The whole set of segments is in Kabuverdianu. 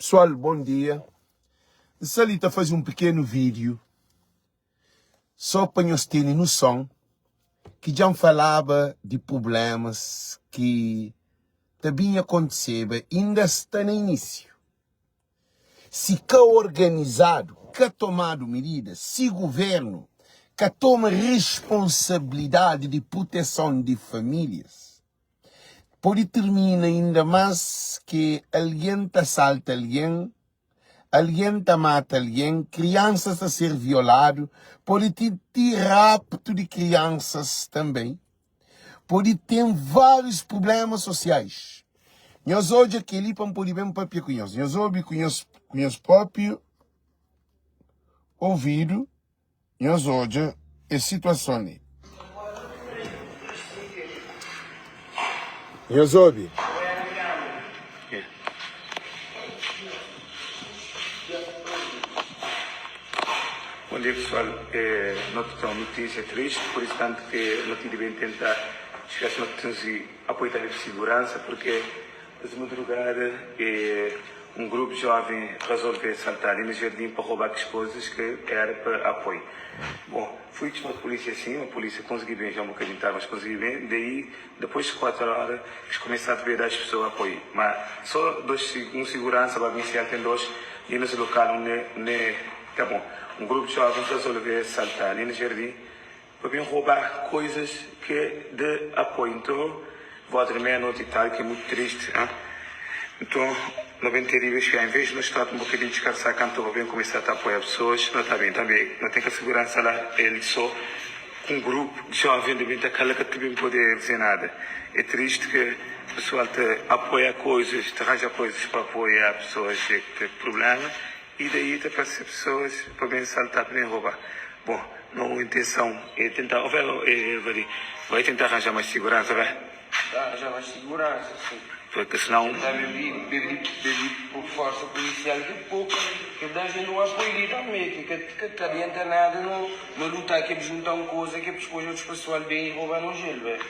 Pessoal, bom dia. N sta li ta faze un pequeno vídeo só pa nhos tene noção ki dja N falaba di problemas ki ta binha kontiseba inda sta na início. Si ka organizadu, ka tomadu midida, si governu ka toma responsabilidadi di proteson di famílias, pode tirmina inda más ki algen ta salta algen, algen ta mata algen, kriansas ta ser violadu, pode ten ti raptu di kriansas tanbê. Pode ten várius prubléma sosiais. Nhos odja kel-li pa N pode ben pâpia ku nhos. Nhos obi ku nhos ku nhos própi ovidu, nhos odja es situason li. Nhos obi. Bom dia pessoal, no ta ten un notísia triste, por isso tanto ke no ti di ben tenta xka si no ta trazi apoio tambe pa seguransa, porque es madrugada un grupo jovem resolve saltar ali na jardim pa roubar kes coisas ke era pa apoio. Bom, fui txoma polícia sim, a polícia consegui bem já um bocadinho tarde, mas consegui bem, daí depois de 4 hora es começa a ver das pessoas apoio, mas só dois, um segurança ba bem se tem dois ali nesse local onde, onde tá bom, um grupo de jovens resolve saltar ali no jardim pa bem roubar coisas que de apoio, então volta de meia noite e tal, que é muito triste, hein? Então no bem ter de chegar, em vez de nós estar um bocadinho descansar, canto para bem começar a apoiar pessoas, não tá bem também, não tem que a segurança lá, ele só com um grupo de jovens de bem tá cala que também poder dizer nada. É triste que o pessoal te apoia coisas, te arranja coisas para apoiar pessoas que têm problema e daí te aparecer pessoas para bem saltar, para bem roubar. Bom, não intenção é tentar, oh, velho, é, vai, vai tentar arranjar mais segurança, vai. Arranjar mais segurança, sim. Porque senão. Tentar bebi, bebi, bebi por força policial que pouco, que dá gente um apoio ali também, que que que que adianta nada no no lutar que juntar um coisa que depois outros pessoal bem e roubar no gelo, velho.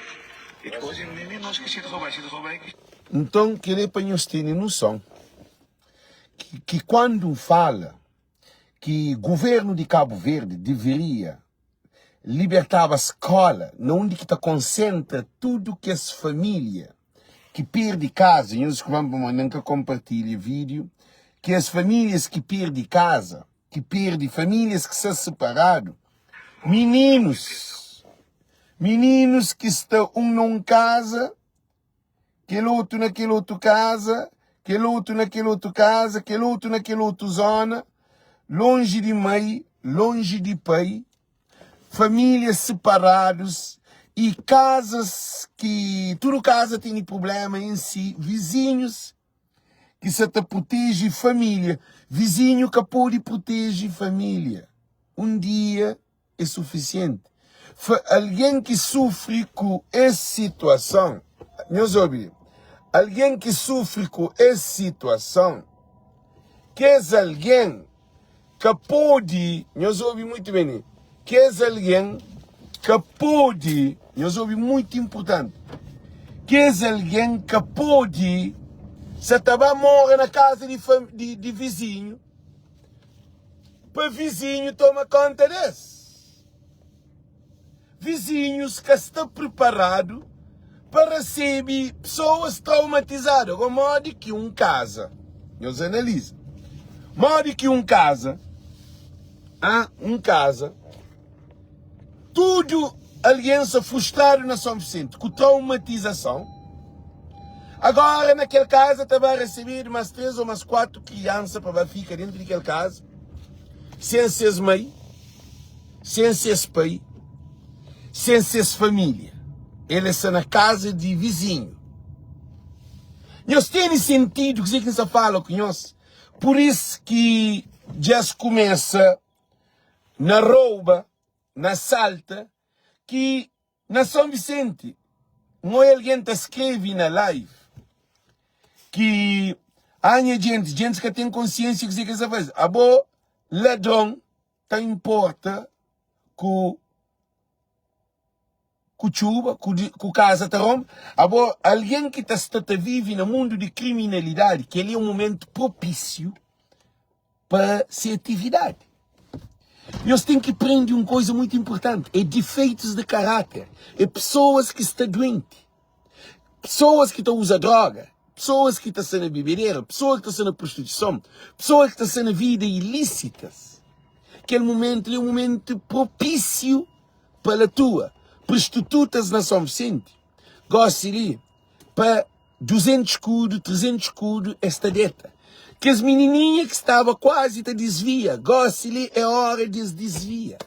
E depois nem nós que se roubar, se roubar é que. Nton, kel-li é pa nhos tene noson ki, ki kandu N fala ki guvernu di Kabu Verdi deveria libertaba skola na undi ki ta konsentra tudu kes família ki perde kaza, nhos diskulpa-m pamodi N ka konpartilha vídiu, kes famílias ki perde kaza, ki perde famílias ki sta separadu, mininus, mininus ki sta un na un kaza, kel otu na kel otu kaza, kel otu na kel otu kaza, kel otu na kel otu zona, lonji di mai, lonji di pai, famílias separadus e kazas ki tudu kaza tene problema em si, vizinhus ki sa ta proteje família, vizinhu ka pode proteje família. Un dia é sufisienti. Fa algen ki sufri ku es situason, nhos obi li, algen ki sufri ku es situason, kes algen ka pode, nhos obi muitu ben li, kes algen ka pode, nhos obi muitu inpurtanti, kes algen ka pode sa ta ba mora na kaza di di di vizinhu, pa vizinhu toma konta des. Vizinhus ka sta priparadu pa resebe pesoas traumatizadu. Agora, modi ki un kaza, nhos analiza, modi ki un kaza, ah, un kaza, Tudu algen sta frustradu na Son Visenti ku traumatizason. Agora na kel kaza ta ba resebedu mas 3 ou mas 4 kriansa pa ba fika dentu di kel kaza sen ses mai, sen ses pai, sen ses familia. El sta na kaza di vizinhu. Nhos tene sentidu kuzê ki N sta fala ku nhos? Pur is ki dja es kumesa na rouba, na salta, ki na São Vicente N oi algen ta skrebe na live ki ah nha djentis, djentis ka ten konsiensia kuzê ki es ta faze. Abo ladron ta inporta ku. Ku txuba, ku di, ku kaza ta ronba. Abo, algen ki ta sta ta vive na mundu di kriminalidadi, kel-li é un momentu propísiu pa se atividadi. Nhos ten ki prende un koza mutu inportanti, é difeitus di karáter, é pesoas ki sta duenti, pesoas ki ta uza droga, pesoas ki ta sta na bebedera, pesoas ki ta sta na prostituison, pesoas ki ta sta na vida ilísitas. Kel momentu li é un momentu propísiu pa el atua. Prostitutas na São Vicente, gósi li, pa 200 skudu, 300 skudu es ta deta. Kes minininha ki staba kuazi ta disvia, gósi li é óra di es disvia.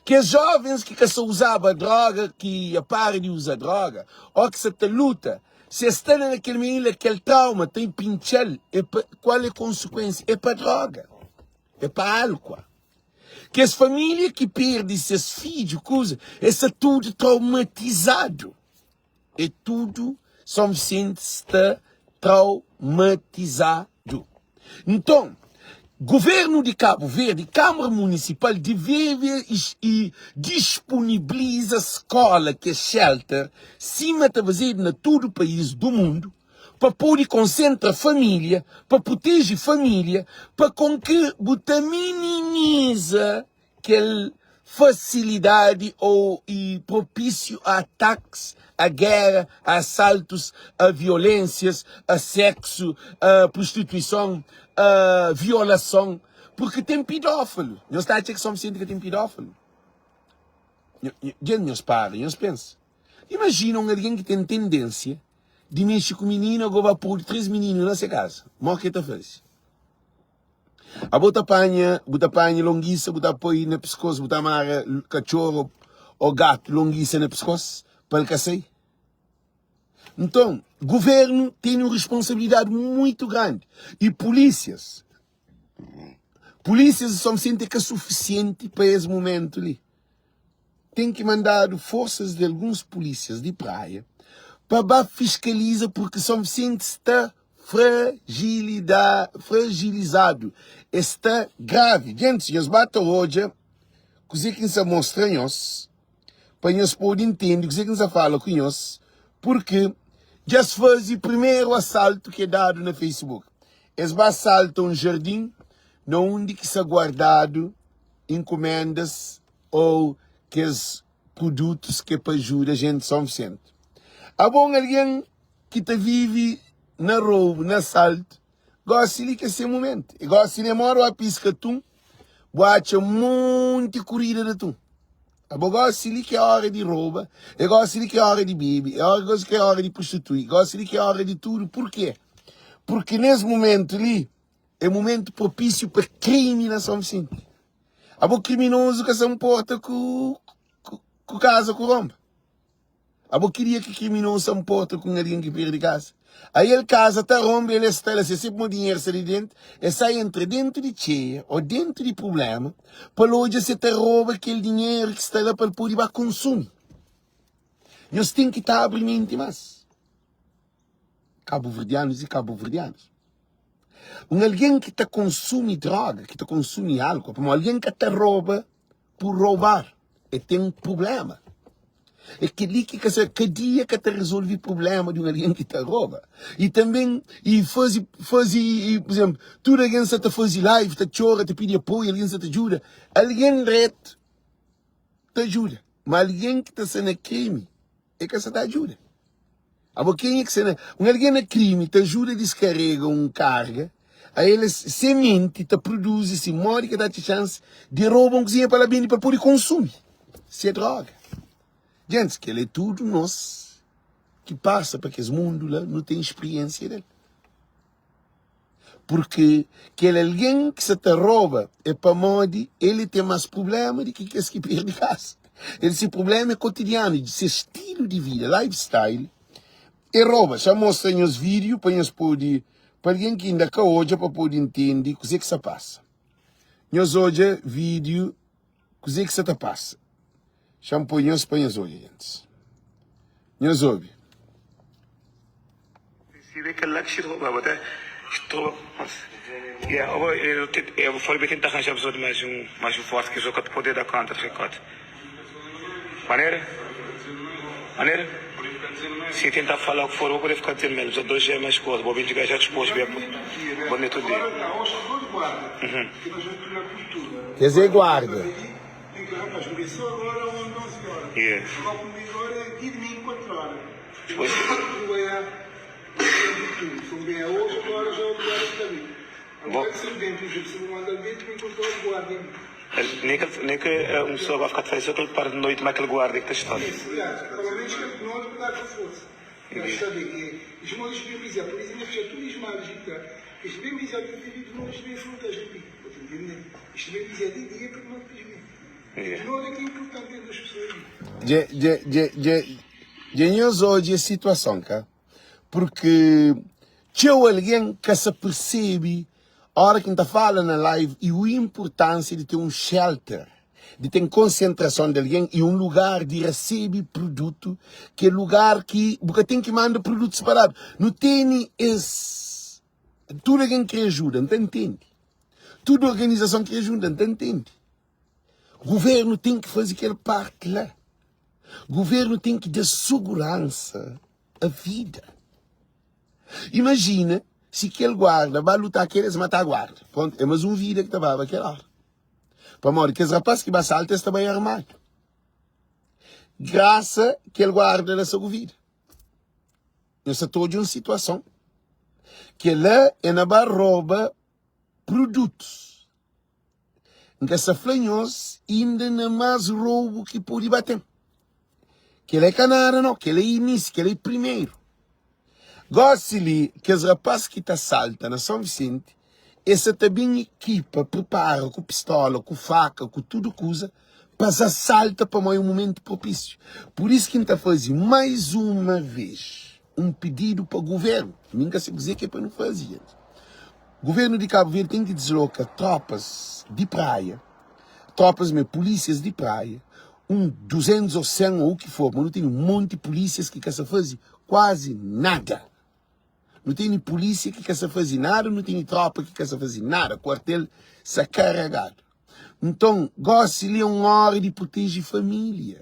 Kes jóvens ki ka sa uzaba dróga, ki ya para di uza dróga, ô ki sa ta luta, si es sta na kel meiu la, kel trauma ta inpintxa-l, é pa, kual é konsekuénsia? É pa dróga, é pa álkua. Kes família ki perde ses fidju, kuza, es sta tudu traumatizadu. É tudu São Vicente sta traumatizadu. Nton, Governu di Kabu Verdi, Kamara Munisipal devebe i disponibliza skola kes shelter sima ta fazedu na tudu país du mundu pa pode konsentra família, pa proteje família, pa kon ki bu ta minimiza kel fasilidadi ou e propísiu a atakis, a géra, a asaltus, a violénsias, a seksu, a prostituison, a violason, purki ten pidófilu. Nhos ta atxa ki São Vicente ka ten pidófilu? Dja nhos para, nhos pensa. Imajina un algen ki ten tendénsia di mexe ku mininu, ago ba pode 3 mininu na se kaza. Mó ki el ta faze? Abo ta panha, bu ta panha longisa, bu ta poi na piskos, bu ta mara katxor o gatu longisa na piskos pa el ka sai? Nton, guvernu tene un responsabilidadi muitu grandi i pulísias, pulísias di São Vicente é ka sufisienti pa es mumentu li. Ten ki mandadu forsas di alguns pulísias di Praia pa ba fiskaliza purki São Vicente sta fragilizadu, e sta gravi. Gentis, nhos ba ta odja kuze ki N sa mostra nhos, pa nhos pode ntende kuze ki N sa fala ku nhos, purki dja es faze primeru asaltu ki é dadu na Facebook. Es ba asalta un jardin na undi ki sa guardadu inkumendas ô kes produtus ki é pa ajuda jenti São Vicente. Abo un algen ki ta vive na roubu, na asaltu, gosi li ki é se mumentu. E gosi li é mora bu piska atun, bu atxa monti kurida di atun. Abo gosi li ki é ora di rouba, é gosi li ki é ora di bebe, é gosi ki é ora di prostitui, gosi li ki é ora di tudu. Purkê? Purki nes mumentu li é mumentu propísiu pa krimi na São Vicente. Abo kriminozu ka sa nporta ku ku kaza ku ronba. Abo kiria ki kriminozu sa nporta ku un algen ki perde kaza. Aí el kaza ta ronba el sta la se se pmo dinheru sta li dentu, el sai entra dentu di txeia o dentu di prublema pa el odja se ta roba kel dinheru ki sta la pa el pode ba konsumi. Nhos ten ki ta abri menti mas. Kabuverdianus i kabuverdianas. Un algen ki ta konsumi droga, ki ta konsumi álkol, pamodi algen ka ta roba pur roubar, el ten prubléma. É kel-li ki ka sa, kadia ka ta rezolve prubléma di un algen ki ta roba. I tanben, i faze, faze, i, pur izénplu, tudu algen sa ta faze live, ta txora, ta pidi apoiu, algen sa ta djuda. Algen dretu ta djuda, ma algen ki ta sta na krimi, E ka sa ta ajuda. Abo kenha ki sta na. Un algen na krimi ta ajuda diskarega un karga, a el se menti ta produzi si modi ki el ta atxa xansi di roba un kuzinha pa la bende pa el pode konsumi se droga. Gentis, kel é tudu nos ki pasa pa kes mundu la, nu ten spriensia del. Purki kel algen ki sa ta roba é pamodi el ten más prubléma di ki kes ki perde kasa. El se prubléma é kotidianu, di se stilu di vida, lifestyle, é roba. Xa mostra nhos vídiu pa nhos pode, pa algen ki inda ka odja pa pode ntende kuzê ki sa pasa. Nhos odja vídiu kuzê ki sa ta pasa. Xa-m poi nhos pa nhos odja, gentis. Nhos obi. Manera? Si tenta fala o que for, vou poder ficar dizendo mesmo. Só dois é mais coisa. Vou vir de gajo depois, bem. Bom dia, todo dia. Kes é guarda. Yeah. Pois. Bom. Nem que, nem que eh, uma pessoa vai ficar de férias, aquele par de noite, mas aquele guarda que está estado. Yeah. Dja, dja, dja, dja, dja nhos odja es situason, ka? Porque txeu algen ka sa percebe ora ki N ta fala na live e o importância de ten un shelter, de ten konsentrason de algen e un lugar de recebe produto, ki é lugar ki bu ka ten ki manda produto separado. Nu tene es, tudo algen kre ajuda, N ta ntende. Tudo organizason kre ajuda, N ta ntende. Governo ten ki faze kel parte la. Governo ten ki da seguransa a vida. Imagina si kel guarda ba luta kel es mata guarda. Pronto, é mais um vida que ta baba kel hora. Pamodi kes rapaz ki ba salta es ta bai armado. Graça kel guarda la sa ku vida. Nhos sa ta odja un situason. Kela é na ba roba produtos. N ka sta fla nhos inda na más roubu ki pode ba ten. Kel-la é ka nada nau, kel-la é inísiu, kel-la é primeru. Gósi li, kes rapás ki ta salta na São Visenti, es sa ta ben ekipa, pripara ku pistola, ku faka, ku tudu kuza, pa es asalta pamodi é un momentu propísiu. Pur isu ki N ta faze mais uma vês un pididu pa guvernu, mi N ka sabe kuzê ki é pa nu faze, jenti. Guvernu di Kabu Verdi ten ki disloka tropas di Praia, tropas me pulísias di Praia, un 200 ou 100 ou u ki for, ma nu tene un monti pulísias ki ka sa faze kuazi nada. Nu tene pulísia ki ka sa faze nada, nu tene tropa ki ka sa faze nada, kuartel sa karegadu. Nton, gosi li é un óra di proteje família.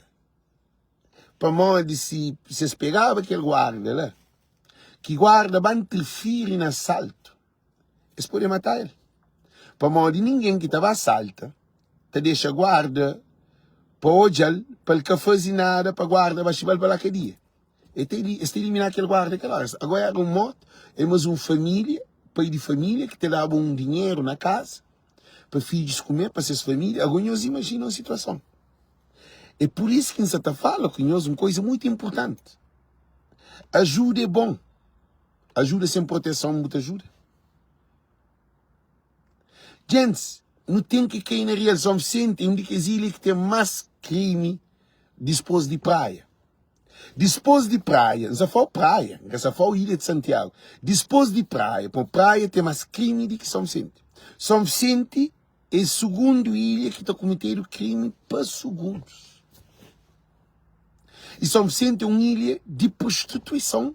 Pamodi si si es pegaba kel guarda la, ki guarda ba ntirfiri na asaltu, es pode mata el. Pamodi ningen ki ta ba asalta ta dexa guarda pa odja-l, pa el ka faze nada, pa guarda ba xiba-l pa la kadia. E ta es ta ilimina kel guarda kel óra. Agora éra un mortu, é mas un família, pai di família ki ta daba un dinheru na kaza pa fidjus kume, pa ses família. Agora nhos imajina un situason. É pur isu ki N sa ta fala ku nhos un koisa mutu inpurtanti. Ajuda é bon. Ajuda sen proteson bu ta ajuda? Gentis, nu ten ki kai na real. São Vicente é un di kes ilha ki ten más krimi dispôs di praia. Dispôs di praia, N sa fla-u praia, N ka sa fla-u ilha di Santiagu. Dispôs di praia, pamodi praia ten más krimi di ki São Vicente. São Vicente É sugundu ilha ki ta kumetedu krimi pa sugundus. I São Vicente é un ilha di prostituison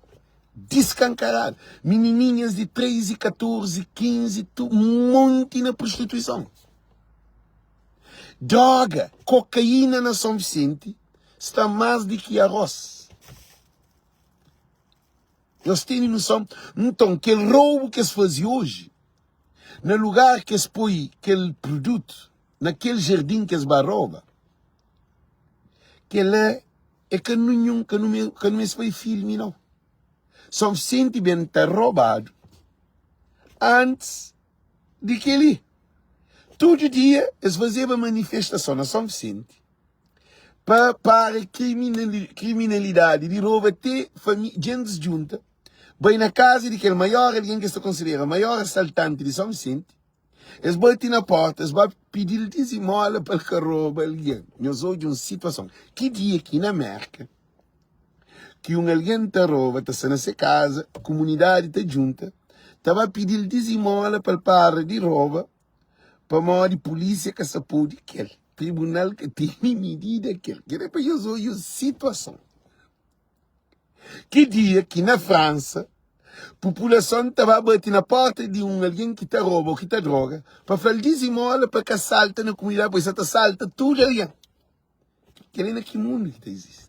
diskankaradu. Minininhas di 13, 14, 15, tu monti na prostituison. Droga, kokaína na São Vicente sta más di ki arroz. Nhos tene noson? Nton, kel roubu ki es faze oji, na lugar ki es poi kel produtu, na kel jardin ki es ba roba, kel-la é ka ninhun, ka nu ka nu meste bai filmi nau. São Vicente ben ta robadu antis di kel-li. Tudu dia es fazeba manifestason na São Vicente. Pa para kriminalidadi di roba te djentis djunta bai na kaza di kel maior algen ki es ta konsidera maior asaltanti di São Vicente, es bati na porta, es ba pidi-l dizimola pa el ka roba algen. Nhos odja un situason. Ki dia ki na Merka ki un algen ta roba, ta sta na se kaza, kumunidadi ta djunta, ta ba pidi-l dizimola pa el para di roba, Pamodi pulísia ka sa pode kel, tribunal ka tene midida kel. Kel é pa nhos odja situason. Ki dia ki na Fransa populason ta ba bate na porta di un algen ki ta roba ou ki ta droga pa fla-l dizimola pa ka salta na kumunidadi, pois sa ta salta tudu algen. Kel é na ki mundu ki ta izisti?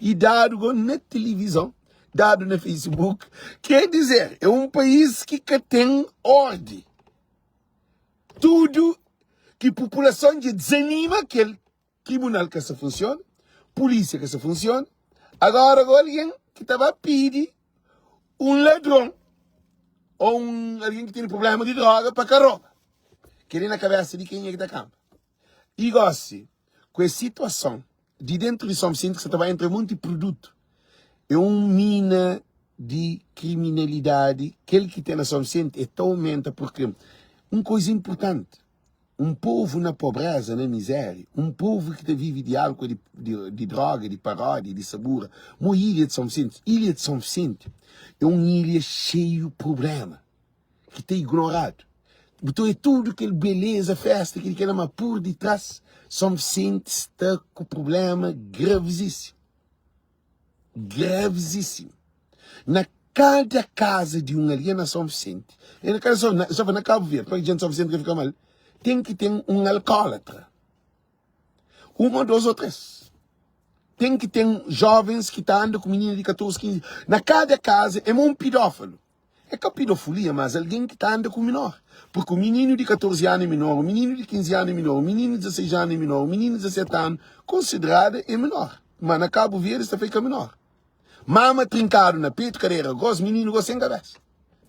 I dadu go na tilivizon, dadu na Facebook. Ker dizer, é un país ki ka ten ordi. Tudu ki populason dja dizanima kel tribunal ka sa funsiona, pulísia ka sa funsiona. Agora go algen ki ta ba pidi un ladron ou un algen ki tene problema di droga pa ka roba. Kel-li na kabesa di kenha ki ta kanba. I gosi, ku es situason di dentu di São Vicente ki sa ta ba entra monti produtu, é un mina di kriminalidadi kel ki ten na São Vicente é ta aumenta purki un koza inpurtanti, un povu na pobreza, na mizéria, un povu ki ta vive di álkol, di droga, di paródia, di sabura, mo ilha di São Vicente, ilha di São Vicente é un ilha xeiu prubléma. ki ta ignoradu. Bu ta odja tudu kel beleza, festa, kel kel la, ma pur ditras São Vicente sta ku problema gravizísimu. Gravizísimu. Na kada kaza di un algen na São Vicente, e na kada só na Cabo Verde, pa ki djenti São Vicente ka fika mal, ten ki ten un alkólatra. Un ô dos ô tres. Ten ki ten jovens ki ta anda ku minina di 14, 15. Na kada kaza é ma un pidófilo. É ka pidofulia, mas algen ki ta anda ku minor. Purki un mininu di 14 anu é minor, un mininu di 15 anu é minor, un mininu di 16 anu é minor, un mininu di 17 anu konsideradu é minor. Ma na Kabu Verdi es ta fla é ka minor. Mama trinkadu na petu, kadera gos, mininu gos sen kabesa.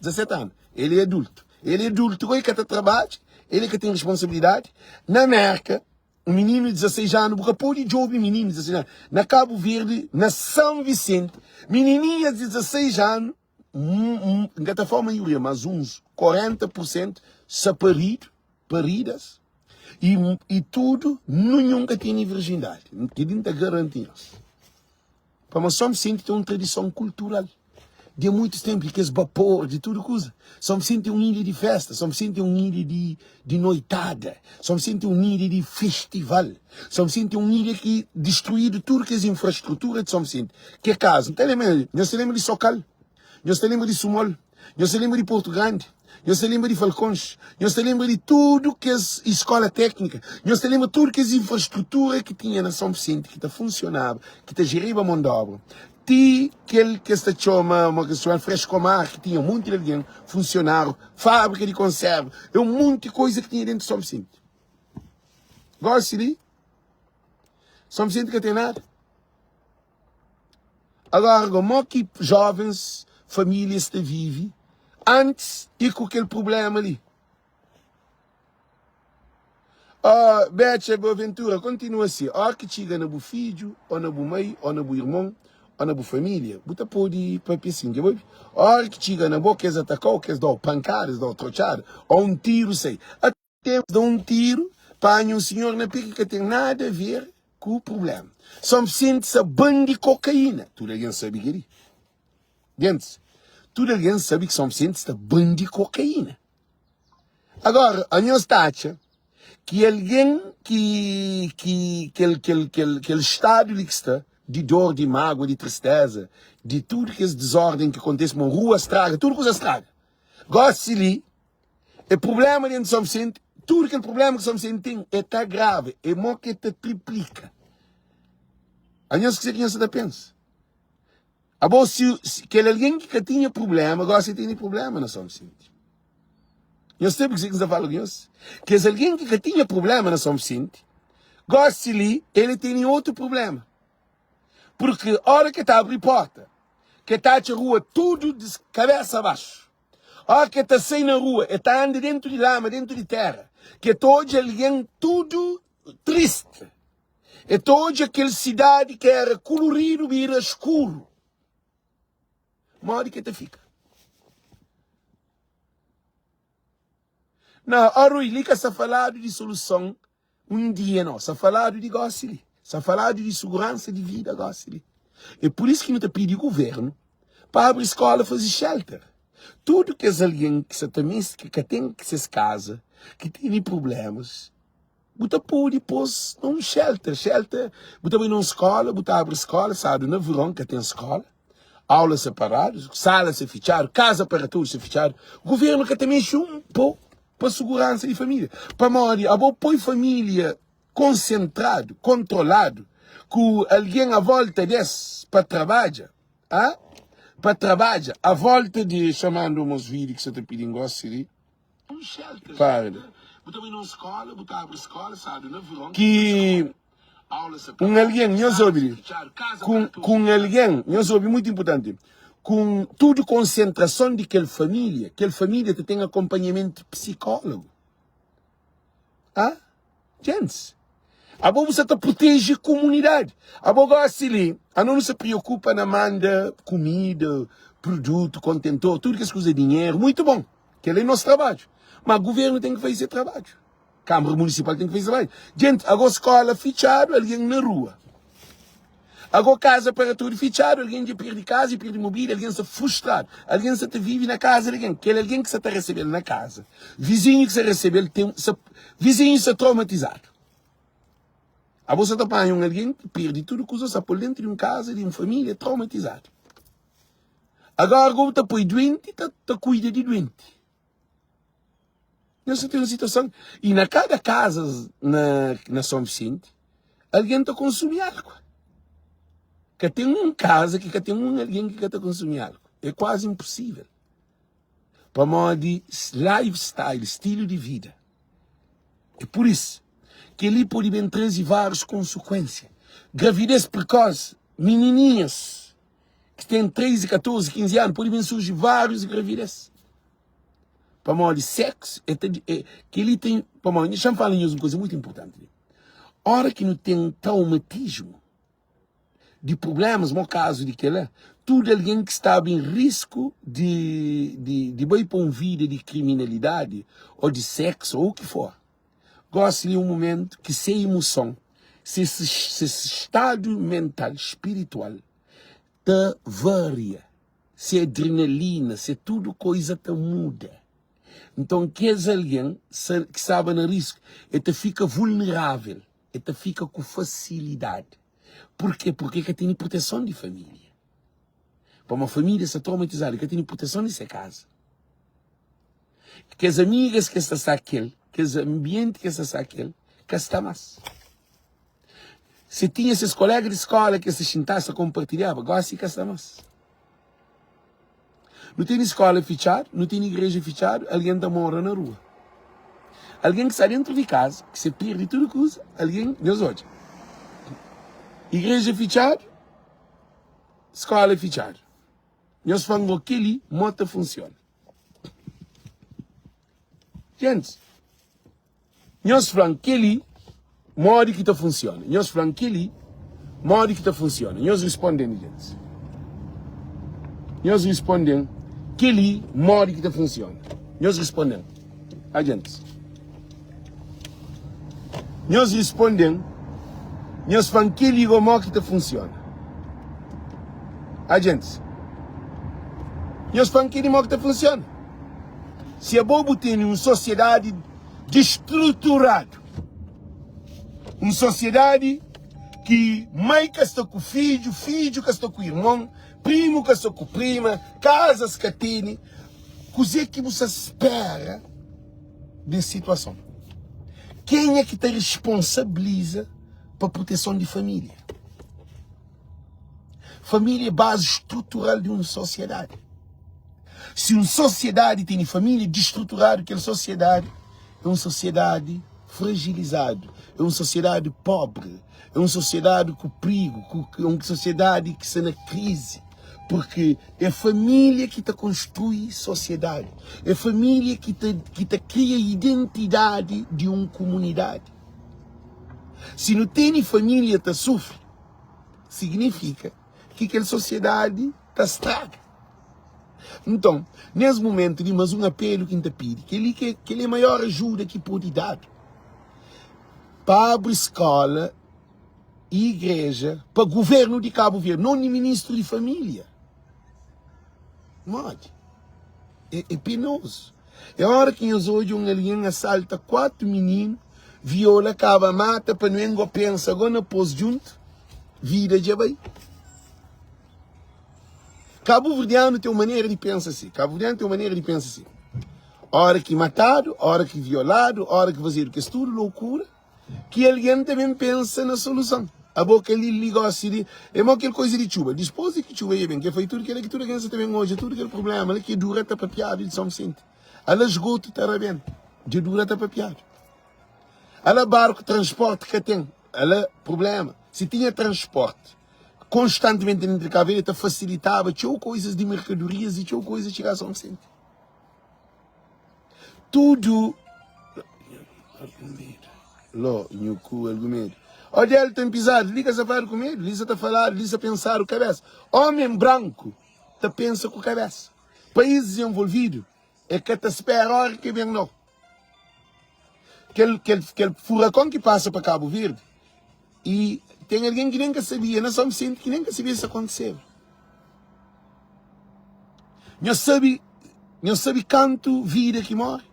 17 anu, el é adultu. El é adultu gos, el ka ta trabadja, el é ka ten responsabilidadi. Na Merka, Un mininu di 16 anu, bu ka pode djobe mininu di 16 anu. Na Kabu Verdi, na San Visenti, minininhas di 16 anu, N ka ta fla maioria, mas uns 40 pur sentu sa paridu, paridas, i, i tudu, ninhun ka tene virjindadi. Kel-li N ta garanti nhos. Pamodi São Vicente ten un tradison kultural di muitus tenpu, di kes bapor, di tudu kuza. São Vicente é un ilha di festa, São Vicente é un ilha di, di noitada, São Vicente é un ilha di festival, São Vicente é un ilha ki distruídu tudu kes infrastrutura di São Vicente. Ke kazu, N ta lenbra, nhos ta lenbra di Sokal, nhos ta lenbra di Sumol, nhos ta lenbra di Portu Grandi, nhos ta lenbra di Falkons, nhos ta lenbra di tudu kes iskola teknika, nhos ta lenbra tudu kes infrastrutura ki tinha na São Vicente ki ta funsionaba, ki ta jeriba mon di obra, ti kel ki es ta txoma, mo ki es txoma Frescomar, ki tinha monti di algen, funsionáriu, fábrika di konserva, é un monti koza ki tinha dentu São Vicente. Gosi li, São Vicente ka ten nada. Agora, mo ki jovens, famílias ta vive antis e ku kel problema li? Oh, Betcha Boaventura, kontinua si. Óra ki txiga na bu fidju, ô na bu mai, ô na bu irmon, ô na bu família, bu ta pode pâpia sin. Dja bu obi? Óra ki txiga na bo, kes ataka-u, kes da-u pankada, es da-u trotxada, ô un tiru sai. Até es da un tiru, panha un sinhor na pé ki ka ten nada a ver ku prubléma. São Vicente sa ban di kokaína. Tudu algen sabe kel-li. Gentis, tudu algen sabe ki São Vicente sta ban di kokaína. Agora, anhos ta atxa ki algen ki, ki kel, kel, kel, kel stadu li ki sta, di dor, di mágua, di tristeza, di tudu kes dizorden ki kontese, ma rua straga, tudu kuza straga. Gosi li, é problema dentro de São Vicente, tudu kel problema ki São Vicente ten, é ta agrava, é mo ki é ta triplika. Anhos kuzê ki nhos sa ta pensa? Abo si, si kel algen ki ka tinha problema, gosi tene problema na São Vicente. Nhos sabe kuzê ki N sta fala ku nhos? Kes algen ki ka tinha problema na São Vicente, gosi li ele tene otu problema. Porque ora ke ta abri porta, ke ta atxa rua tudu di kabesa baxu. Ora ke ta sai na rua, e ta anda dentu di lama, dentu di tera, ke ta odja algen tudu triste. E ta odja kel sidadi ki era kuluridu bira skuru. Modi ki e ta fika? Na, ó Rui, li ka sta faladu di soluson un dia, no. Sta faladu di gosi li. Sta faladu di suguransa di vida gosi li. É pur isu ki nu ta pidi guvernu pa abri skola, faze shelter. Tudu kes algen ki sa ta meste, ki ka ten ses kaza, ki tene prublémas, Bu ta pode pô-s na un shelter. Shelter, bu ta bai na un skola, bu ta abri skola, sábadu na veron ka ten skola, aula separadu, sala sa fitxadu, kaza para todos sa fitxadu. Guvernu ka ta mexe un po pa suguransa di família. Pamodi abo poi família konsentradu, kontroladu. Ku algen a volta des pa trabadja, ah, pa trabadja a volta di xamandu mos vídeo ki sa ta pidin gosi li. Para li. Ki un algen, nhos obi li, ku un algen, nhos obi mutu inpurtanti, ku tudu konsentrason di kel família, kel família ta ten akonpanhamentu psikólogu. Ah, Gentis, abo bu sa ta proteje komunidadi. Abo gosi li, ano nu sa preokupa na manda kumida, produtu, kontentor, tudu kes kuza, dinheru, muitu bon. Kel-la é nos trabadju. Ma guvernu ten ki faze se trabadju. Kanbra munisipal ten ki faze se trabadju. Gentis, ago skola fitxadu, algen na rua. Ago kaza para tudu fitxadu, algen dja pirdi kaza, pirdi mobília, algen sta frustradu, algen sta ta vive na kaza di algen, kel algen ki sta ta resebe-l na kaza, vizinhu ki sta resebe-l ten, sta, vizinhu sta traumatizadu. Abo sta ta panha un algen ki pirdi tudu kuza, sta pô-l dentu di un kaza di un família traumatizadu. Agora bu ta poi duenti ta, ta kuida di duenti. Nhos ta ten un situason i na kada kaza na, na São Vicente algen ta konsumi álkua. Ka ten un kaza ki ka ten un algen ki ka ta konsumi álkua. É kuazi inposível. Pamodi lifestyle, stilu di vida. É pur isu, kel-li pode ben traze várius konsekuénsia. Gravidez prekosi, minininhas ki ten 13, 14, 15 anu pode ben surji várius gravidez. Pamodi seksu é ta é kel-li ten pamodi dexa-m fala nhos un kuza mutu inpurtanti li. Óra ki nu ten traumatismu di prublémas, mo kazu di kel-la, tudu algen ki staba en risku di di di bai pa un vida di kriminalidadi ô di seksu ô u ki for, gósi li é un momentu ki se imuson, se se stadu mental, spiritual ta varia. Se adrenalina, se tudu koiza ta muda. Nton, kes algen ki staba na risku, el ta fika vulnerável, el ta fika ku fasilidadi. Purkê? Purkê el ka tene proteson di família. Pamodi família sta traumatizadu, el ka tene proteson di se kaza. Kes amigas ki el sta sta ku el, kes anbienti ki el sta sta ku el, ka sta más. Se tinha ses kolega di skola ki es ta xintaba, es ta konpartilhaba, gosi ka sta mas. Nu tene skola fitxadu, nu tene igreja fitxadu, algen ta mora na rua. Algen ki sta dentru di kaza, ki se pirdi tudu kuza, algen, nhos odja, igreja fitxadu, skola fitxadu. Nhos fla-m go kel-li mo ta funsiona. Gentis. Nhos fla-m kel-li modi ki ta funsiona. Nhos fla-m kel-li modi ki ta funsiona. Nhos responde-m, gentis. Nhos responde-m kel-li modi ki ta funsiona. Nhos responde-m, a gentis. Nhos responde-m, nhos fla-m kel-li go modi ki ta funsiona. A gentis. Nhos fla-m kel-li modi ki ta funsiona. Si abo bu tene un sosiedadi distruturadu, un sosiedadi ki mai ka sta ku fidju, fidju ka sta ku irmon, primu ka sta ku prima, kazas ka tene, kuzê ki bu sta spera des situason? Kenha ki ta responsabiliza pa proteson di família? Família é bazi strutural di un sosiedadi. Si un sosiedadi tene família distruturadu, kel sosiedadi é un sosiedadi frajilizadu, é un sosiedadi pobri, é un sosiedadi ku prigu, ku, é un sosiedadi ki sta na krizi. Purki é família ki ta konstrui sosiedadi, é família ki ta, ki ta kria identidadi di un kumunidadi. Si nu tene família ta sufri, signifika ki kel sosiedadi ta straga. Nton, nes mumentu li, mas un apelu ki N ta pidi, kel-li ki é, kel-li é maior ajuda ki pode dadu pa abri skola i igreja pa guvernu di Kabu Verdi, non di ministru di familia. Modi? É, é penozu. É ora ki nhos odja un algen asalta 4 mininu, viola, kaba mata, pa nu engo pensa go na pos djuntu, vida dja bai. Kabuverdianu ten un manera di pensa si. Kabuverdianu ten un manera di pensa si. Ora ki matadu, ora ki violadu, ora ki fazedu kes tudu lokura, ki algen ta ben pensa na soluson. Abo kel-li li gósi li é mau kel koiza di txuba. Dispôs di ki txuba dja ben, ke fai tudu kel-la ki tudu algen sa ta ben odja tudu kel prubléma la ki dura ta papiadu di São Vicente. Ala sgotu ta rabenta, dja dura ta papiadu. Ala barku transporti ka ten, ala prubléma. Si tinha transporti konstantimenti entri Kabu Verdi ta fasilitaba txeu koizas di merkadorias i txeu koiza txiga São Vicente. Tudu Ló, nhu ku algu medu. Ó del ten pizadu, li ka sa fladu ku medu, li sa ta faladu, li sa pensadu kabesa. Omen branku ta pensa ku kabesa. País dizenvolvidu e ka ta spera ora ki ben nau. Kel, kel, kel furakon ki pasa pa Kabu Verdi i ten algen ki nen ka sabia na São Vicente ki nen ka sabia si akontiseba. Nhos sabe, nhos sabe kantu vida ki more?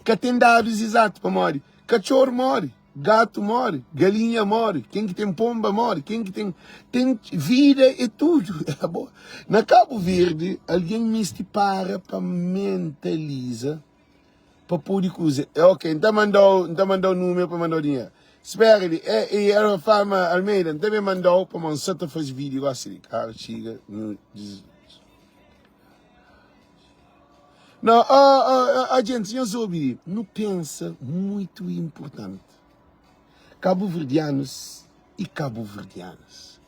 Ka ten dadus izatu pamodi katxor more, gatu more, galinha more, ken ki ten ponba more, ken ki ten ten vida é tudu. Na Kabu Verdi algen misti para pa mentaliza pa podi kuze. É ok, N ta mandau, N ta mandau numeru pa mandau dinheru. Spera li, é, e era fama Almeida, N ta ben mandau pamodi N sa ta faze video gosi li. Karu txiga, nu Não, oh, oh, oh, gente, nhos obi, nu pensa muito importante. Cabo-verdianos e cabo-verdianas.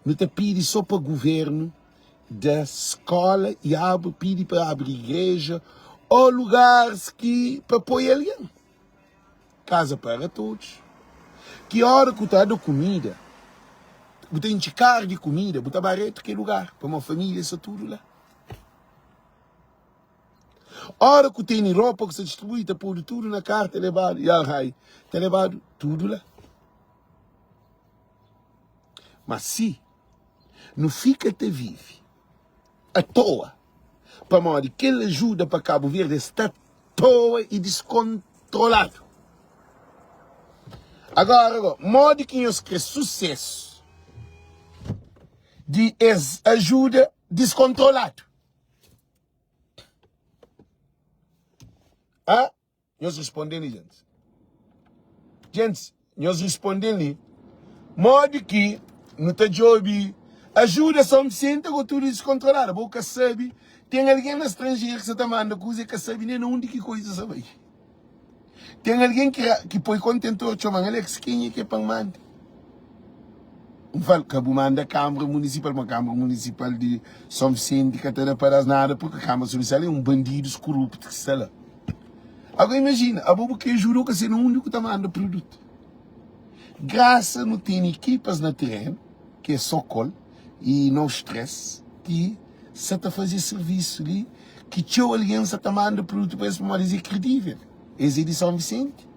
Nu ta pidi só pa governo da skola e abre, pidi pa abre igreja ou lugares ki pa poi alguém. Casa para todos. Ki hora ku ta da comida, bu ta intxi kar di comida, bu ta ba reto ke lugar, pamo família sta tudo lá. Ora ku tene ropa ku sta distribui, ta podu tudu na kar, ta lebadu, ya rai, ta lebadu tudu la. Ma si nu fika ta vive atoa, pamodi kel ajuda pa Kabu Verdi sta toa i diskontroladu. Agora, go, modi ki nhos kre susesu di es ajuda diskontroladu? Ah, nhos responde li, gente. Gente, nhos responde li. Modi ki nu ta djobe ajuda São Vicente ku tudu descontrolado? Bo ka sabe, tem alguém na estrangeiro que sa ta manda kuza e ka sabe nem na undi ki coisa sa bai. Ten algen ki, ki poi kontentor txoma-m, Alex, kenha ki é pa N manda? N fla-l, ka bu manda Kanbra Munisipal, ma Kanbra Munisipal di Son Visenti ka ta da pa da-s nada, purki Kanbra Munisipal é un bandidus kuruptu ki sta la. Agora imajina, abo bu kre ajuda, bu ka sabe na undi ku ta manda produtu. Grasa nu tene ekipas na terenu, ki é Sokol i No Stress, ki sa ta faze es sirvisu li, ki txeu algen sa ta manda produtu pa es pamodi es é kredível. Es é di São Vicente,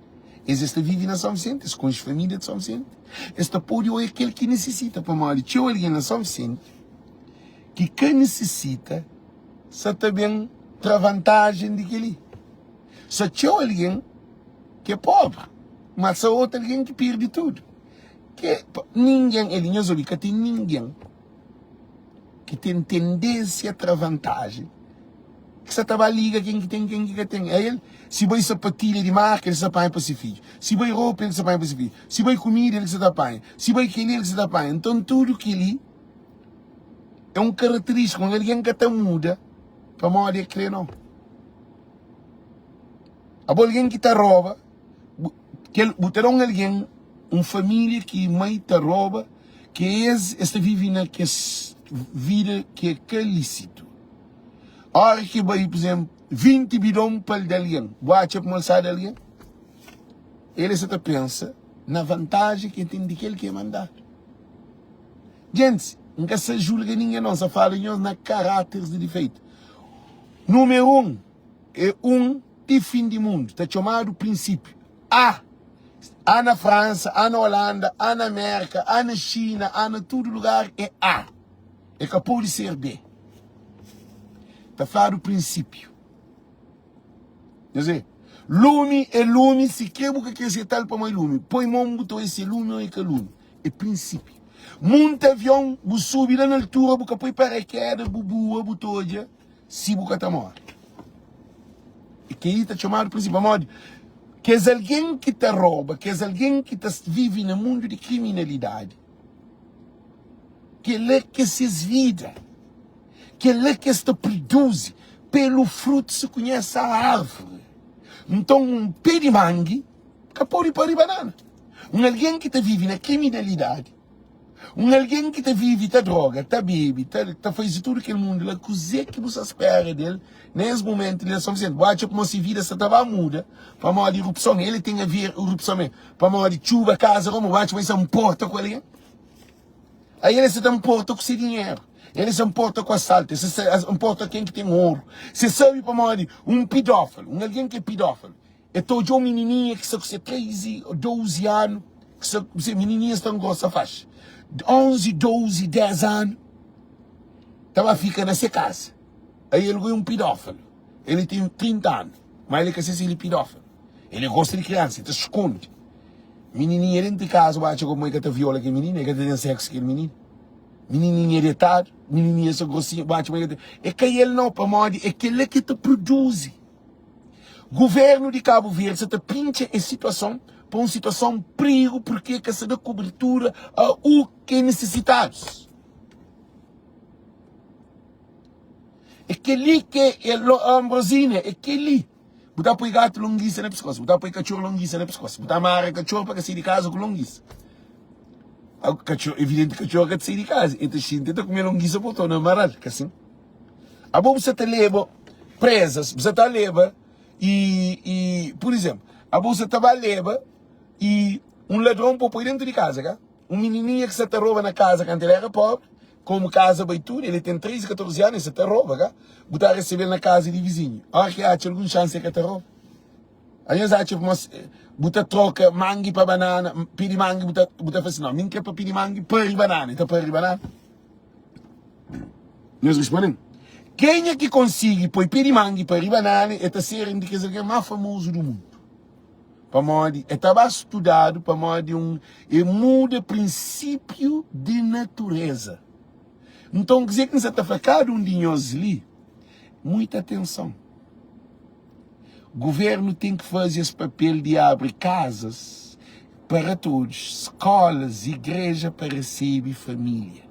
es es ta vive na São Vicente, es konxe família di São Vicente, es ta pode oia kel ki nisisita pamodi txeu algen na São Vicente ki ka nisisita sa ta ben tra vantajen di kel-li. Sa txeu algen ki é pobri, ma sa otu algen ki perde tudu. Ke ningen, el nhos obi, ka ten ningen ki ten tendênsia tra vantajen ki sa ta ba liga ken ki ten ken ki ka ten. A el, si bai sapatilha di marka, el sa panha pa se fidju. Si bai ropa, el sa panha pa se fidju. Si bai kumida, el sa ta panha. Si bai kel-li, el sa ta panha. Nton, tudu kel-li é un karaterístika. Un algen ka ta muda pamodi el kre, nau. Abo algen ki ta roba, bu, kel, bu ta da un algen, un família ki mai ta roba, ki es, es ta vive na kes vida ki é ka lísitu. Ora ki bai, por exemplo, 20 bidon pa el da algen, bu atxa kuma el sa da algen? El sa ta pensa na vantaji ki el ten di kel ki é mandadu. Gentis, N ka sa julga ningen no, N sa fala nhos na karáteris di difeitu. Númeru 1 é un ti fin di mundu, ta txomadu prinsípiu. A! A na Fransa, A na Holanda, A na Mérka, A na Xina, A na tudu lugar é A. É ka pode ser B. Ta fladu prinsípiu. Nhos vê? Lumi é lumi, si kre bu ka kre seta-l pamodi lumi. Poi mon bu ta odja si é lumi ô é ka lumi. É prinsípiu. Munta avion, bu subi la na altura, bu ka poi paraquedas, bu bua, bu ta odja si bu ka ta móre. E kel-li ta txomadu prinsípiu. Pamodi? Kes algen ki ta roba, kes algen ki ta vive na mundu di kriminalidadi, kel-la ki é ses vida, kel-la ki es ta produzi. Pelu frutu se konhese a árvore. Nton, un pé di mangi ka pode pari banana. Un algen ki ta vive na kriminalidadi, Un algen ki ta vive ta droga, ta bebe, ta, ta faze tudu kel mundu la, kuzê ki bu sta spera di el na es momentu li na São Vicente? Bu atxa kuma se vida sta ta ba muda pamodi irupson? El ten a ver irupson mê pamodi txuba, kaza roma? Bu atxa ma el sta nporta ku algen? Aí el sta ta nporta ku se dinheru, el sta nporta ku asaltu, el sta nporta ken ki ten oru. Se sabe pamodi un pidófilo, un algen ki é pidófilo, El ta odja un minininha ki sta ku se 13 ô 12 anu, ki sta ku se minininha sta ngosta faxi. 11, 12, 10 anu, ta ba fika na se kaza. Aí el é un pidófilo. El ten 30 anu, ma el ka se si el é pidófilo. El gosta di kriansa, el ta skonde. Minininha dentu di kaza, bu atxa como el ka ta viola kel minina, el ka ta ten seksu ku kel minina? Minininha detadu, minininha sta grosinha, bu atxa ma el ka ta. É ka el nau, pamodi é kel-la ki el ta produzi. Governo di Cabo Verde sa ta pintxa es situason pa un situason prigu purke ka sa da kubertura a u ke nesesitadus. E keli ke e Ambrosina, e keli. Bu ta poi gatu longisa na piskos, bu ta poi katxor longisa na piskos, bu ta amara katxor pa ka sai di kaza ku longisa. Katxor, evidenti katxor ka ta sai di kaza, e ta xinti, e ta kume longisa pa torna amaral, ka sin? Abo bu sa ta leba prezas, bu sa ta leba i, i pur izemplu, abo bu sa ta ba leba i un ladron pa bu poi dentu di kaza, ka? Un minininha ki sa ta roba na kaza kantu el era pobri, komu kaza bai tudu, el ten 13, 14 anu, el sa ta roba, ka? Bu ta resebel na kaza di vizinhu, ora ki el atxa algun xansi el ka ta roba? Anhos atxa ma bu ta troka mangi pa banana, pidi mangi bu ta, bu ta fla si, no, mi N kre pa pidi mangi pari banana, el ta pari banana? Nhos responde-m, Kenha ki konsigi poi pé di mangi pa riba nana, el ta ser un di kes algen más famozu di mundu. Pamodi el ta ba studadu, pamodi un el muda prinsípiu di naturéza. Nton, kuzê ki N sta ta fla kada un di nhos li, muita atenson. Governu ten ki faze es papel di abri kazas para todos, skolas, igreja pa resebe família,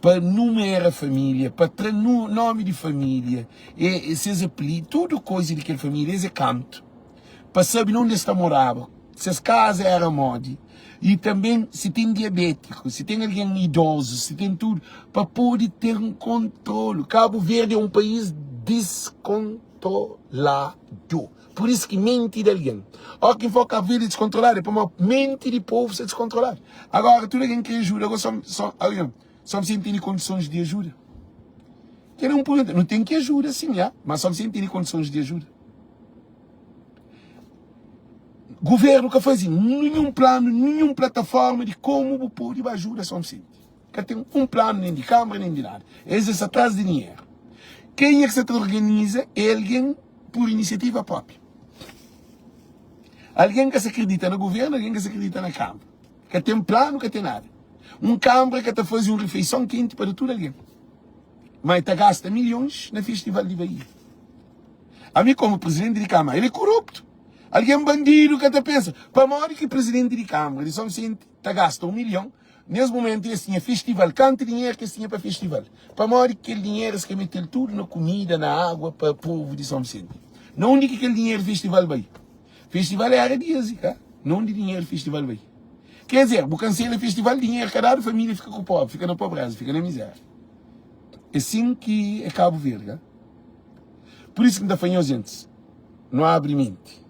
pa numera família, pa tra nomi di família, e ses apelidu, tudu koiza di kel família, es é kantu, pa sabe na undi es ta moraba, ses kaza era modi, i tanben si ten diabétiku, si ten algen idozu, si ten tudu, pa pode ten kontrolu. Kabu Verdi é un país diskontroladu. Deskontroladu. Pur isu ki menti di algen, ó ki fla Kabu Verdi é deskontroladu, é pamodi menti di povu sta deskontroladu. Agora tudu algen kre ajuda, agora só, só, algen, só msi tene kondisons di ajuda. Kel é un pergunta, nu ten ki ajuda sin, ya, ma só msi tene kondisons di ajuda. Guvernu ka faze ninhun planu, ninhun plataforma di komu bu pode ba ajuda São Vicente. Ka ten un planu nen di kanbra nen di nada. Es es sta tras di dinheru. Kenha ki sa ta organiza é algen pur inisiativa própria. Algen ka sa kridita na guvernu, algen ka sa kridita na kanbra. Ka ten planu, ka ten nada. Un kanbra ka ta faze un rifeison kenti pa da tudu algen. Ma e ta gasta milhons na festival di Bahia. Ami komu presidenti di kanbra, el é koruptu. Algen bandidu ka ta pensa. Pamodi ki presidenti di kanbra di São Vicente ta gasta un milhon Nes mumentu es tinha festival. Kantu dinheru ki es tinha pa festival? Pamodi ki kel dinheru es ka mete-l tudu na kumida, na agua pa povu di São Vicente? Na undi ki kel dinheru di festival bai? Festival era di es, ka? Na undi dinheru di festival bai? Ker dizer, bu kansela festival, dinheru ka dadu, família fika ku pobri, fika na pobreza, fika na mizéria. É sin ki é Kabu Verdi, ka? Pur isu ki N ta fla nhos gentis, nu abri menti.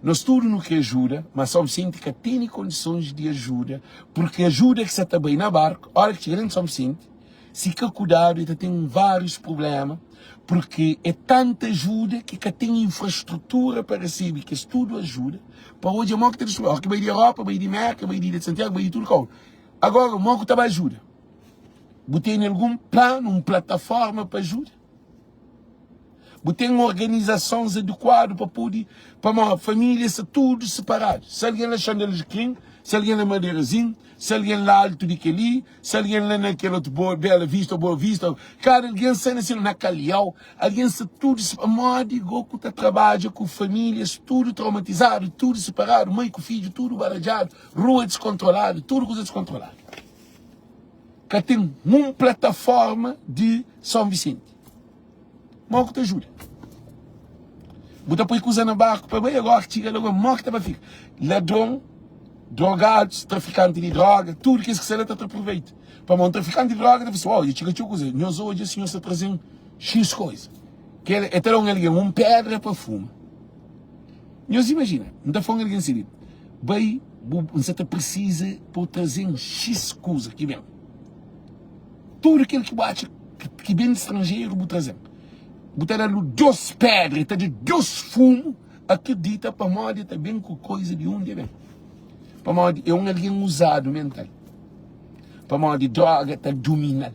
Nos tudu nu kre ajuda, ma São Vicente ka tene kondisons di ajuda, purki ajuda ki sa ta bai na barku, ora ki txiga dentu São Vicente, si ka kudadu e ta ten várius prubléma, purki é tanta ajuda ki ka ten infrastrutura pa resebe kes tudu ajuda, pa odja mo ki ta distribuidu. Ora ki bai di Europa, bai di Merka, bai di Ilha di Santiagu, bai di tudu kau. Agora, mo ku ta bai ajuda? Bu tene algun planu, un plataforma pa ajuda? Bu ten organizasons adekuadu pa pode, pamodi família sta tudu separadu. Si algen Alexandre Alecrim. Si algen na Maderazin, si algen la altu di kel-li, si algen la na kel otu Boa Bela Vista ô Boa Vista, kada algen sta na se na Kalhau, algen sta tudu pamodi go ku ta trabadja ku famílias tudu traumatizadu, tudu siparadu, mai ku fidju tudu baradjadu, rua diskontroladu, tudu kuza diskontroladu. Ka ten un plataforma di São Vicente. Mo ku ta ajuda? Bu ta poi kuza na barku pa bai, agora ki txiga la, mo ki ta ba fika? Ladron, drogadus, trafikanti di droga, tudu kes ki sta la ta tra proveitu. Pamodi un trafikanti di droga ta fla si, oh, dja txiga txeu kuza, nhos odja si nhos ta traze-m xis koza. Kel, el ta da un algen un pedra pa fuma. Nhos imajina, N ta fla un algen si li, bai, bu, N sa ta prisiza pa bu traze-m xis kuza ki ben. Tudu kel ki bu atxa ki ben di stranjeru bu traze-m. Bu ta da-lu dos pedra, e ta da dos fumu, akredita pamodi e ta ben ku koiza di undi e ben. Pamodi e un algen uzadu mental. Pamodi droga ta dumina-l.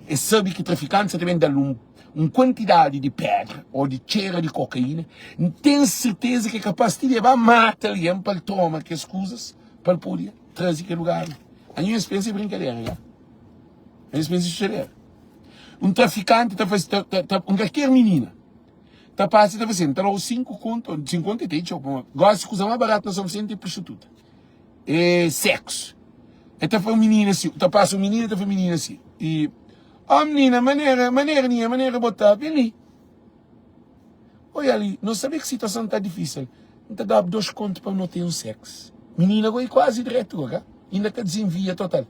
E sabe ki trafikanti sa ta ben da-l un un kuantidadi di pedra o di txera di kokaina. N ten serteza ki e kapas ti di e ba mata algen pa el toma kes kuzas pa el pode traze kel lugar li. Anho es pensa e brinkadera, ka? Es pensa xuxadera. Un trafikanti ta fase, ta, ta, ta, un kalker minina ta pasa ta fase, ta dau 5 konto, 5 konto é tem txeu, pamodi gosi kuza más baratu na São Vicente é prostituta, é sexo. É ta fla minina si, ta pasa un minina ta fla minina si, e ó minina, manera, manera ninha, manera bo ta, ben li. Oia li, no sabe ki situason ta difisil, N ta dab 2 konto pa no ten un sex. Minina go é kuazi diretu go, ka? Inda ka dizenvia total.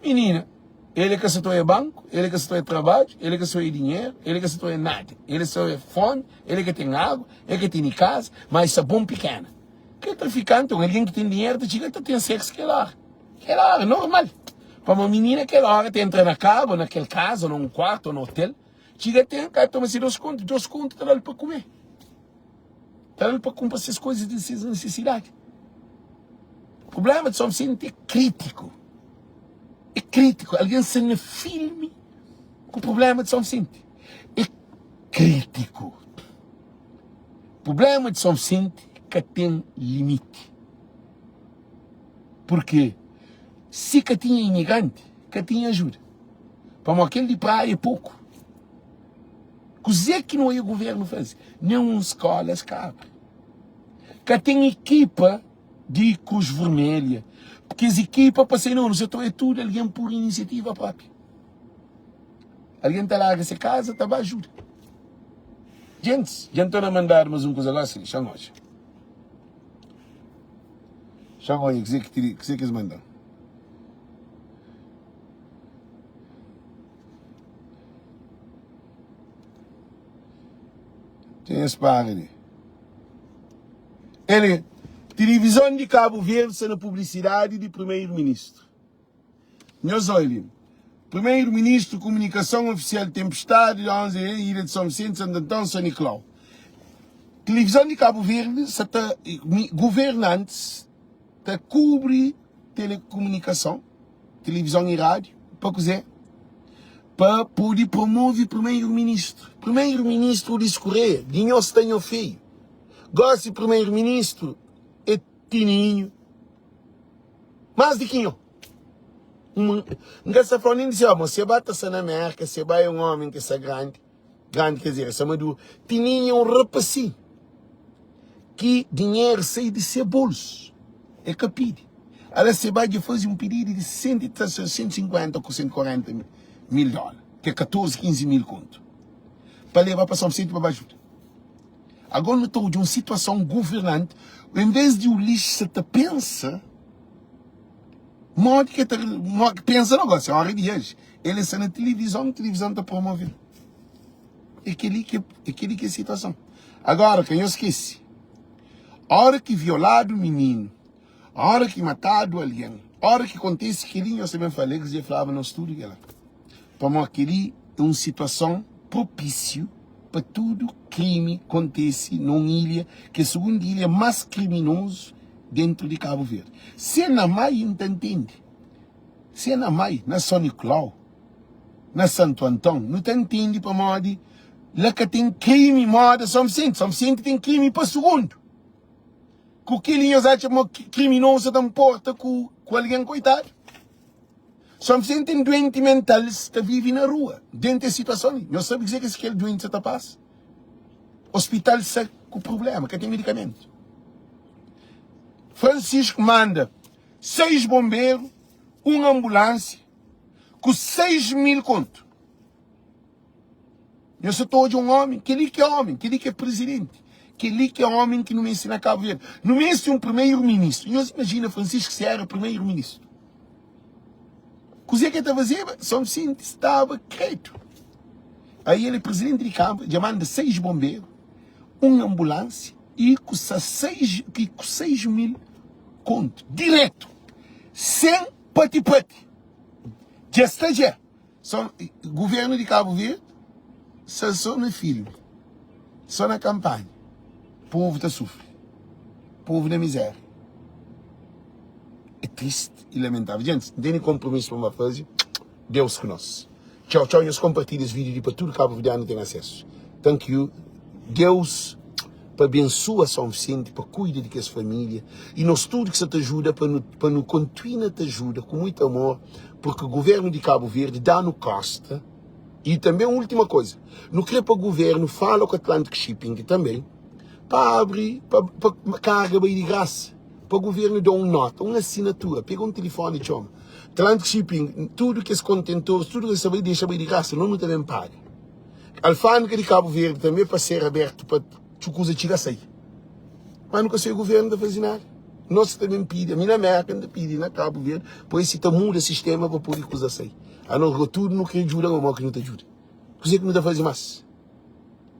Minina, el é ka sa ta oia banku, el é ka sa ta oia trabadju, el é ka sa oia dinheru, el é ka sa ta oia nada. El é sa oia fomi, el é ka ten agu, el ka tene kaza, ma el sta bon pikena. Kel trafikanti ô algen ki ten dinheru ta txiga ta ten sex kel ora. Kel ora, normal. Pamodi minina kel ora ta entra na kaba, na kel kaza, na un kuartu ô na otel, txiga ten, ka toma se dos kontu, dos kontu ta da-l pa kume. Ta da-l pa kunpra ses koizas di ses nisisidadi. Prublema di São Vicente é kritiku. É kritiku. Algen sta na filmi ku prublema di São Vicente. É kritiku. Prublema di São Vicente ka ten limiti. Purke si ka tinha imigranti, ka tinha ajuda. Pamodi kel di praia é poku. Kuzê ki nu oia governu faze? Nen un skola es ka abri. Ka ten ekipa di Kruz Vermelha. Kes ekipa pa sai na rua, é tudu algen pur inisiativa própria. Algen ta larga se kaza ta ba ajuda. Gentis, dja N torna mandadu mas un kuza gosi li, xa N odja. Xa N odja kuzê ki es manda-m. Tem es para li. Ele, tilivizon di Cabo Verde sta na publicidade di primeiro ministro. Nhos olha, primeiro ministro comunicação oficial tempestade de 11 ilha de São Vicente, Santo Antão, São Nicolau. Tilivizon di Cabo Verde sa ta governantes ta kubri telekomunikason tilivizon i rádiu pa kuzê? Pa pode promove primeiro-ministru. Primeiro-ministru Ulisses Correia, di nho sta nho feio. Gosi primeiro-ministru é Tininho, más di ki nho. N ka sta fla nen di se, ma se ba ta sta na Merka, se ba é un omi ki sta grandi. Grandi quer dizer, essa madura. Tininha é um rapacinho ki dinheiro sai di se bolso. É ka pidi. Ala se ba dja faze um pedido di 150 ku 140 mil dólar, que é 14, 15 mil conto, pa leba pa São Vicente pa ba ajuda. Agora nu ta odja um situação governante, em vez di Ulisses sa ta pensa modi ki ta modi pensa não, gosi é hora di aji. Ele sta na tilivizon, tilivizon ta promove-l. É kel-li ki é kel-li ki é situason. Agora, ka nhos skese, óra ki violadu mininu, óra ki matadu algen, óra ki kontise kel-li, nhos ta ben fla, Alex dja flaba nos tudu kel-la. Pamodi kel-li é un situason propísiu pa tudu krimi kontise na un ilha ki é sugundu ilha más kriminozu dentu di Kabu Verdi. Se na Mai, N ta ntende. Se na Mai, na Son Niklau, na Santo Anton, nu ta ntende pamodi la ka ten krimi moda Son Vicente. Son Vicente ten krimi pa sugundu. Ku kel-li nhos atxa ma kriminozu ta nporta ku algen koitadu? Son Visenti ten duenti mental ta vive na rua dentu es situason li. Nhos sabe kuzê ki kel duenti sa ta pasa? Ospital sa ku prubléma, ka ten medikamentu. Francisco manda 6 bonberu, un anbulánsia ku 6 mil kontu. Nhos sa ta odja un ómi, kel-li ki é ómi, kel-li ki é prizidenti, kel-li ki é ómi ki nu meste na Kabu Verdi. Nu meste un primeru-ministru. Nhos imajina Francisco Sierra primeru-ministru. Kuzê ki el ta fazeba? São Vicente staba kredu. Aí el é prizidenti di Kabu, dja manda 6 bonberu, un anbulánsia y ku 6, ku 6 mil kontu diretu, sen pati-pati. Dja sta dja. So governo di Cabo Verde sa so na filme, so na campanha. Povo ta sufri, povo na miséria. É triste e lamentável. Gente, N tene compromisso pa N ba faze. Deus ku nos. Tchau, tchau. Nhos compartilha es vídeo li pa tudo cabo verdiano ten acesso. Thank you. Deus pa abensua São Vicente, pa cuida di kes família e nos tudo ki sa ta ajuda pa nu, pa nu continua ta ajuda ku muito amor. Porque governo di Cabo Verde danu costa e também ultima coisa, nu kre pa governo fala ku Atlantic Shipping também pa abri pa, pa carga bai di graça, pa governo da um nota, um assinatura, pega um telefone e txoma Atlantic Shipping, tudo kes contentores, tudo kes bai deixa bai di graça, nós nu ta bem paga. Alfândega di Cabo Verde também pa ser aberto pa txu kuza txiga sai. Mas nu ka sai governo ta faze nada. Nos ta ben pidi, ami na Merka N ta pidi na Cabo Verde, pa esi ta muda sistema pa podi kuza sai. Anos go tudu nu kre djuda, ma moki nu ta djuda? Kuze ki nu ta faze mas?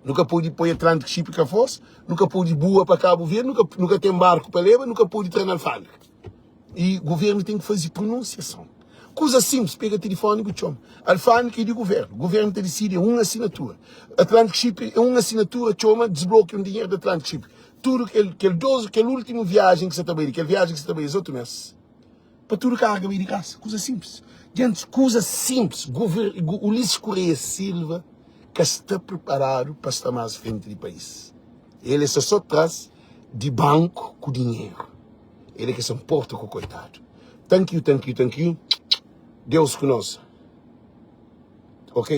Nu ka podi poi Atlantic Ship ka forsa, nu ka podi bua pa Cabo Verde, nu ka, nu ka ten barku pa leba, nu ka podi tra na alfândega. E governo tem ki faze pronunciason. Kuza simples, pega telefone bu txoma. Alfândega é di governo, governo ta disidi, é un asinatura. Atlantic Ship é un asinatura, txoma, desblokia un dinheru di Atlantic Ship. Tudu kel, kel 12, kel ultimu viajen ki sa ta bai di, kel viajen ki sa ta bai es otu mes, pa tudu karga bai di grasa. Kuza simples. Gentis, kuza simples. Gover, Ulisses Correia Silva ka sta preparadu pa sta mas frenti di país. El é sta so tras di banku ku dinheru. El é ki sa nporta ku koitadu. Thank you, thank you, thank you. Deus ku nos. Ok.